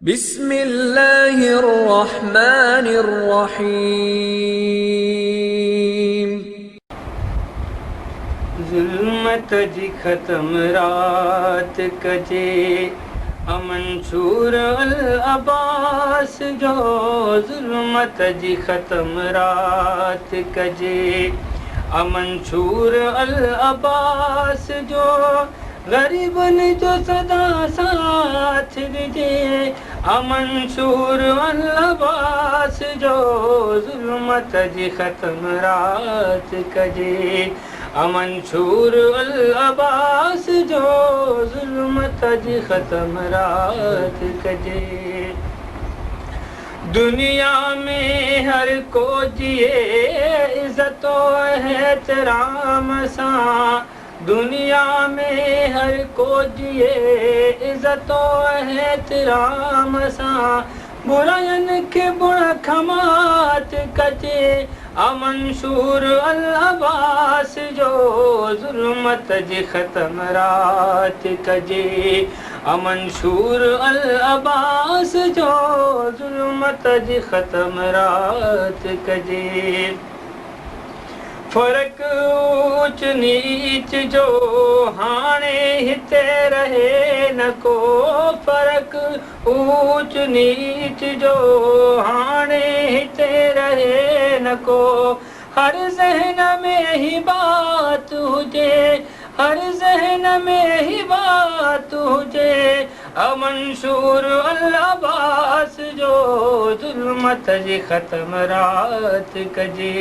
بسم الله الرحمن الرحيم. ظلمت جي ختم رات ڪجي، امنصور العباس جو ظلمت جي ختم رات ڪجي، امنصور العباس جو غريبن جو سدا ساٿ ڏجي، امنصور العباس جو ظلمت جي ختم رات ڪجي، امنصور العباس جو ظلمت جي ختم رات ڪجي. دنيا ۾ هر ڪو جيئي عزت و احترام سان، دنيا ۾ هر ڪو جيئي عزت و احترام سان، براين کي بڻ کمات ڪجي، امنصور العباس جو ظلمت جي ختم رات ڪجي، امنصور العباس جو ظلمت جي ختم رات ڪجي. فرق اوچ نيچ جو هاڻي هتي رهي نه ڪو، فرق اوچ نيچ جو هاڻي هتي رهي نه ڪو، هر ذهن ۾ هي بات هجي، هر ذهن ۾ هي بات هجي، امنصور العباس جو ظلمت جي ختم رات ڪجي.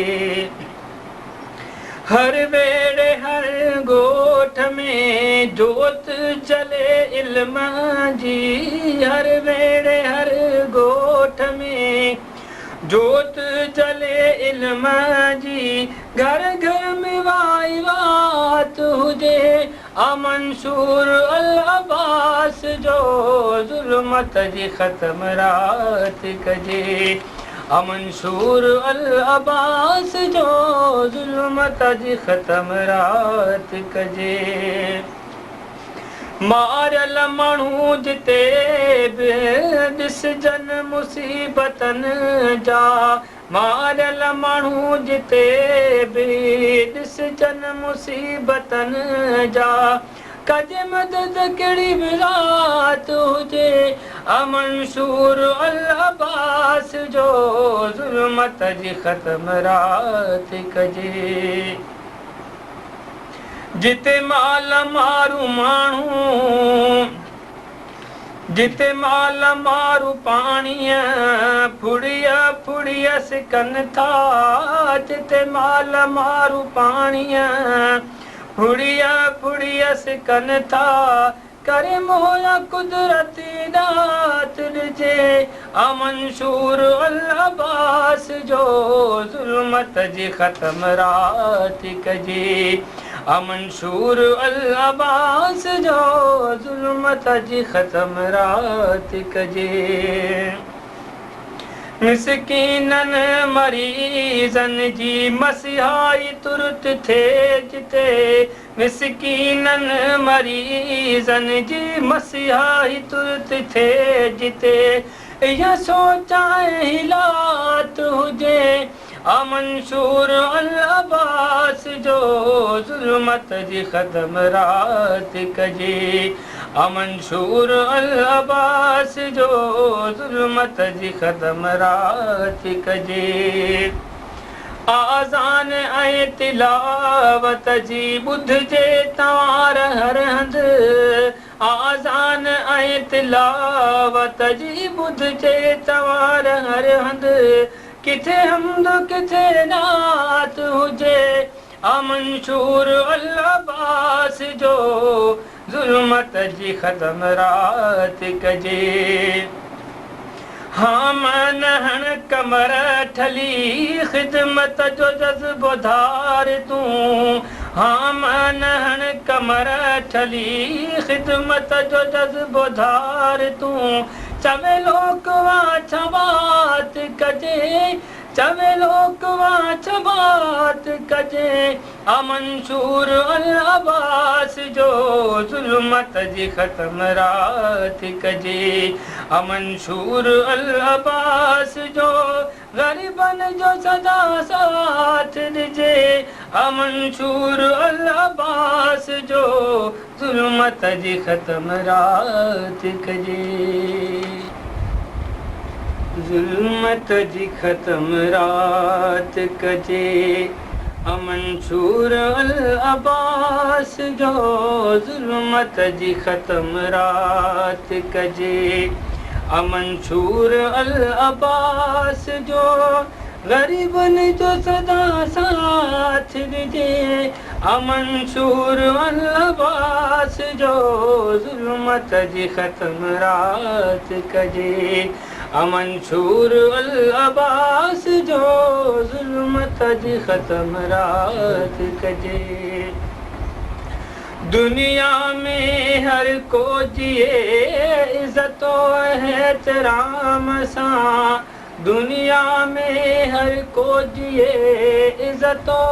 هر ويڙي هر ڳوٺ ۾ جوت جلي علم جي، هر ويڙي هر ڳوٺ ۾ جوت جلي علم جي، گهر گهر ۾ وائي وات هجي، امنصور العباس جو ظلمت جي ختم رات ڪجي، امنصور العباس جو ظلمت جي ختم رات ڪجي. ماريل ماڻهو جتي به ڏسجن مصيبتن جا، ماريل ماڻهو جتي به ڏسجن مصيبتن جا، ڪجي مدد ڪهڙي به رات هجي، امنصور العباس جو ظلمت جي ختم رات ڪجي. جتي مال مارو ماڻهو، جتي مال مارو پاڻيء ڦڙيء ڦڙيء سڪن ٿا، جتي مال مارو پاڻيء ڦڙيء ڦڙيء سڪن ٿا، ڪري مولا قدرتي ڏات ڏجي، امنصور العباس جو ظلمت جي ختم رات ڪجي، امنصور العباس جو ظلمت جي ختم رات ڪجي. مسڪينن مريضن جي مسيحائي ترت ٿئي جتي، مسڪينن مريضن جي مسيحائي ترت ٿئي جتي، اها سوچ ۽ حالات هجي، امنصور العباس جو ظلمت جي ختم رات ڪجي، امنصور العباس جو ظلمت جي ختم رات ڪجي. آذان ۽ تلاوت جي ٻڌجي توار هر هنڌ، آذان ۽ تلاوت جي ٻڌجي توار هر هنڌ، ڪٿي حمد ڪٿي نعت هجي، امنصور العباس جو ظلمت جي ختم رات ڪجي. ها من هڻ ڪمر ٺلي خدمت جو جذبو ڌار تون، ها من هڻ ڪمر ٺلي خدمت جو جذبو ڌار تون، چوي لوڪ وا ڇا وات ڪجي، چوي لوڪ واڇ بات ڪجي. آ منشور العباس جو ظلمت جي ختم رات ڪجي. آ منشور العباس جو غريبن جو سدا ساٿ ڏجي. آ منشور العباس جو ظلمت جي ختم رات ڪجي. ظلمت جي ختم رات ڪجي. آ منشور العباس جو ظلمت جي ختم رات ڪجي. آ منشور العباس جو غريبن جو سدا ساٿ ڏجي. آ منشور العباس جو ظلمت جي ختم رات ڪجي. آ منشور العباس جو ظلمت جي ختم رات ڪجي. دنيا ۾ هر ڪو جيئي عزت و احترام سان. دنيا ۾ هر ڪو جيئي عزت و